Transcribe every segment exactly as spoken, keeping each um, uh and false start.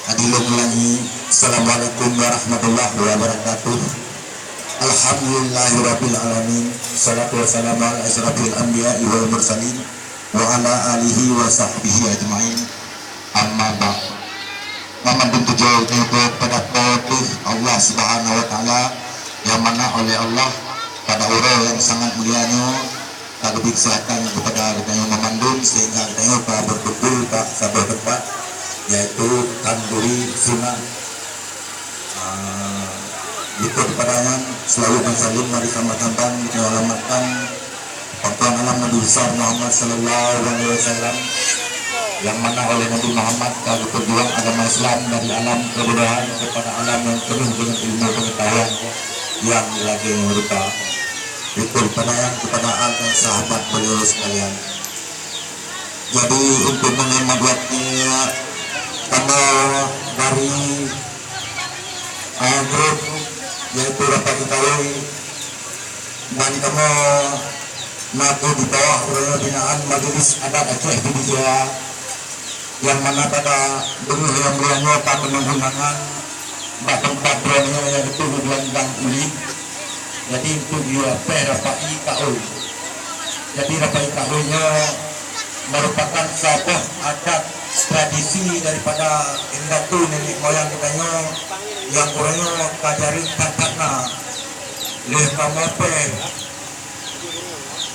Hadirin ulangi, Assalamualaikum warahmatullahi wabarakatuh. Alhamdulillahirabbil alamin. Salatu wassalamu ala asyrafil anbiya'i wal mursalin wa ala alihi wa sahbihi ajmain. Amma ba'd. Meumandum pujoe nyoe kepada Allah Subhanahu wa Taala, nyang mana oleh Allah pada uroe nyang sangat mulia nyoe ka geubri keuseuhatan kepada geutanyoe meumandum, sehingga geutanyoe ka beukumpul bak saboh teumpat, yaitu Khanduri Sunnah. Ah, di kepada nyan, seulaweuet dan salam mari sama-sama geutanyoe alamatkan bak Tuhan alam Nabi Besar Muhammad sallallahu alaihi wasallam, nyang mana oleh Nabi Muhammad ka geupeujuang agama Islam dari alam kebodohan kepada alam nyang penuh dengan ilmu pengetahuan nyang lagèe rupa. Betul peunayan kepada al dan sahabat beliau sekalian. Jadi, untuk menghemat waktu, kamoe dari, eh, grup, yaitu Rapat Itawi, dan kamoe na di bawah binaan Majelis Adat Aceh Pidie Jaya, nyang mana pada beungoh nyang mulia nyoe ka meuneuk undangan bak teumpat droeneuh, yaitu di Gelanggang Ulin. Jadi, untuk yue péh rapai kaôi. Jadi, rapai kaôi nyoe merupakan saboh adat tradisi daripada indatu nenek moyang geutanyoe nyang uroe nyoe ka jareueng that-that na. Lheueh kamoe péh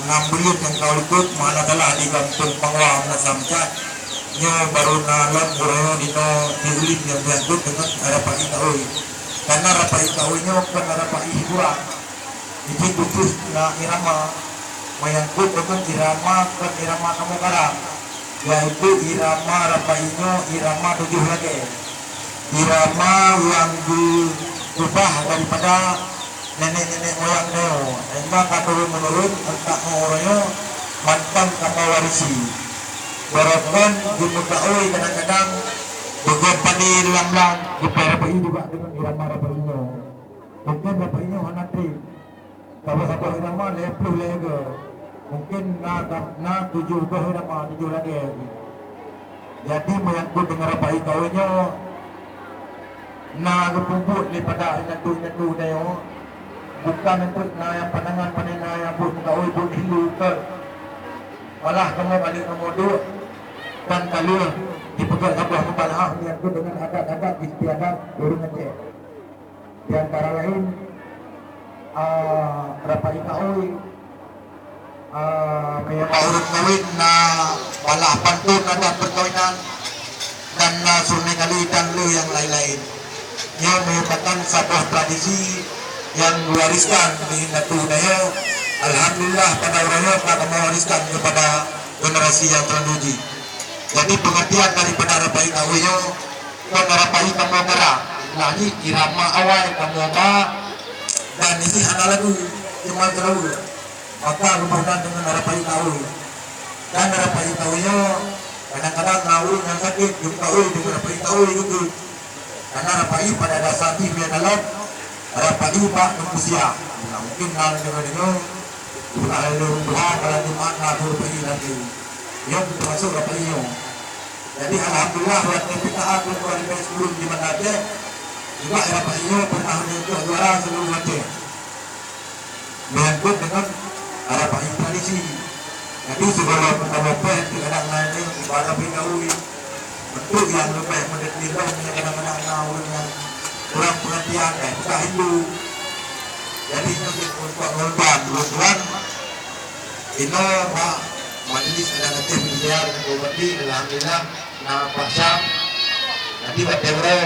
nam buleuen nyang ka likot, malah salah di gampông Pangwa Meunasah Meucat. Nyoe barô na lom uroe nyoe dinoe di Ulin nyang menyangkut deungon rapai kaôi. Karena rapai kaôi nyoe kon rapai hiburan. Jih khusus na irama, menyangkut deungon irama, kon irama kamoe karang, yaitu irama rapai nyoe irama tujoh lagèe. Irama nyang geuubah daripada nenek-nenek moyang nyoe, nyang ka turun-menurun, 'oh uroe nyoe mantong kamoe warisi. Barokon geumeukaôi kadang-kadang beugöt padé lam blang, geupéh rapai juga deungon irama rapai nyoe. Mungken rapai nyoe hana trép. Saboh-saboh irama lhèe ploh lhèe goe. Mungken na, na tujoh boh irama, tujoh lagèe. Jadi, menyangkut deungon rapai kaôi nyoe, na geupeubuet lé pada indatu-indatu nyoe, bukan untuk na nyang pandangan pane na nyang buet meukaôi buet hindu, kon. Malah kamoe ka lheueh kamoe duek dan ka lheueh jipeugöt saboh mubalaghah menyangkut deungon adat-adat istiadat ureueng Aceh. Di antara lain, ah, rapai kaôi, ah, meunyoe ureueng kawin na balaih pantôn adat peukawinan, dan na seurunoe kali dan le nyang laén-laén. Nyoe merupakan saboh tradisi nyang diwariskan di indatu nyoe. Alhamdulillah, pada uroe nyoe ka kamoe wariskan kepada generasi nyang selanjutnya. Jadi, pengertian daripada rapai kaôi nyoe, kon rapai kamoe karang, lagèe irama awai kamoe ba, dan isi hana lagu, cuma seulaweuet. Maka geuboh nan deungon rapai kaôi. Dan rapai kaôi nyoe, kadang-kadang na ureueng nyang sakét, geumeukaôi deungon rapai kaôi geuh. Karena rapai pada dasar jih meunyo dalam rapai bak manusia. Nah, mungkin na deungoe-deungoe, ulah lôn tuha malam Jumat na rapai lagi. Nyoe termasuk rapai nyoe. Jadi, alhamdulillah, watèe P K A dua ribu sepuluh di Banda Aceh, juga rapai nyoe pernah menyentuh juara seluruh Aceh. Menyangkut dengan rapai tradisi. Jadi, sigohlom kamoe péh, kadang na nyang ibarat binawi. Bentuk nyang leubeh meudeuh nilai, kadang-kadang na ureueng nyang kurang pengertian, eh, bukan Hindu. Jadi, untuk, untuk ngon tuan, dulu tuan, inoe bak Majelis Adat Aceh Pidie Jaya dan Bupati, alhamdulillah, na Pak Syam. Jadi, watèe uroe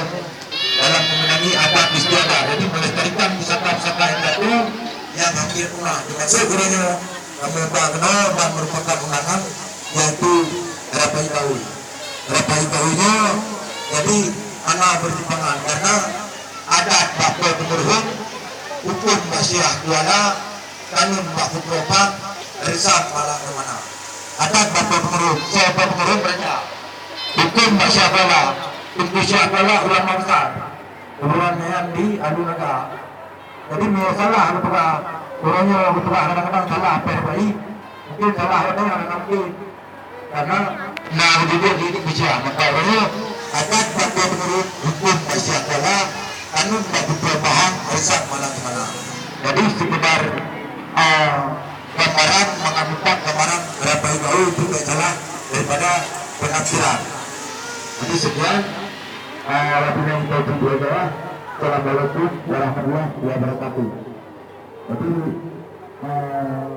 dalam memenangi adat istiadat. Jadi, melestarikan pusaka-pusaka indatu nyang hampir punah. Termasuk uroe nyoe, kamoe ba keunoe dan merupakan undangan, yaitu rapai kaôi. Rapai kaôi nyoe, jadi, hana beutimpangan karena adat bak Po Teumeuruhom, hukôm bak Syiah Kuala, kanun bak Futrofa, reusam bak Laksamana. Adat bak Po Teumeuruhom, soe Po Teumeuruhom raja. Hukôm bak Syiah Kuala, Teungku Syiah Kuala ulama besar. Kuburan nyan di Alu Naga. Jadi, meunyoe salah geupeugah, ureueng nyoe geupeugah kadang-kadang salah péh rapai, mungkin salah watèe nyan hana mungkin. Karena na geuduek di, di Malaysia, maka ureueng nyoe Adat bak dua meunurot hukôm bak siat kuala, kanun bak butoe bahang, reusam malam seumalam. Jadi, sekedar, eh, gambaran, mangat mupat gambaran, rapai gaul itu tidak salah daripada penafsiran. Jadi, sekian, eh, wabillahi taufiq wal hidayah. Assalamualaikum warahmatullahi wabarakatuh. Jadi, eh,